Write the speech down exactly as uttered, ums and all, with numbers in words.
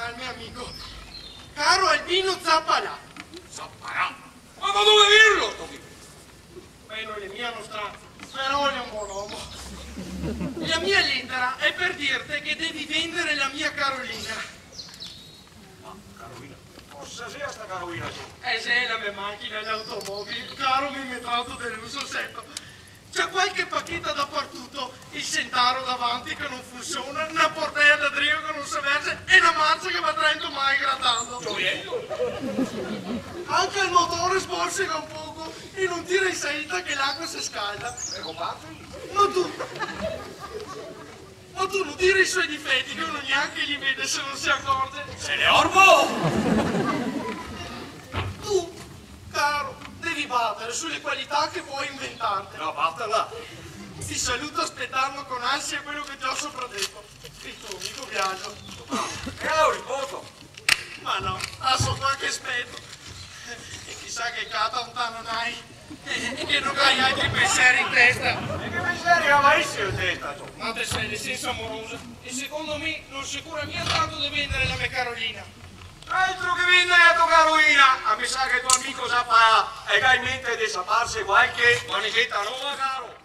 Al me amico, caro Albino Zappalà. Zappalà? Ma da dove virlo sto qui? Beh, no l'è mia nostra, però l'è un bon omo. La mia letera l'è per dirte che devi vendere la mia Carolina. Ma Carolina? Cosa xe sta Carolina, sì? Eh, xe la me machina, l'automobile, caro, mi me trato de luso, seto. C'è qualche pacheta dapartuto, el sentaro davanti che no funsiona, na portela da drio che no se verze e na marcia che va a trento mile gratando. Gioiello? Anca el motore sborsega un poco e no tira in saita che l'acua se scalda. Eco, parte? Ma tu, ma tu no dire i so difeti che uno gnanca i vede se no se acorze. Se ne orbo! Tu, caro, devi batere su le qualità che puoi inventarte. No, basta là. Ti saluto aspetando con ansia quello che ti ho sopradeto. El to amico Biagio. E ora riposo. Ma no, laso qua che speto. E chisà che cata un tano nai. E che no gai altri pensieri in testa. E che pensieri gavaisi in testa, tu? Ma te sè de senso amoroso. E secondo mi no se cura mia tanto de vendere la me Carolina. Altro che vendere la to Carolina! A me sa che to amico Zappalà el ga in mente de saparse qualche manegheta nova, caro.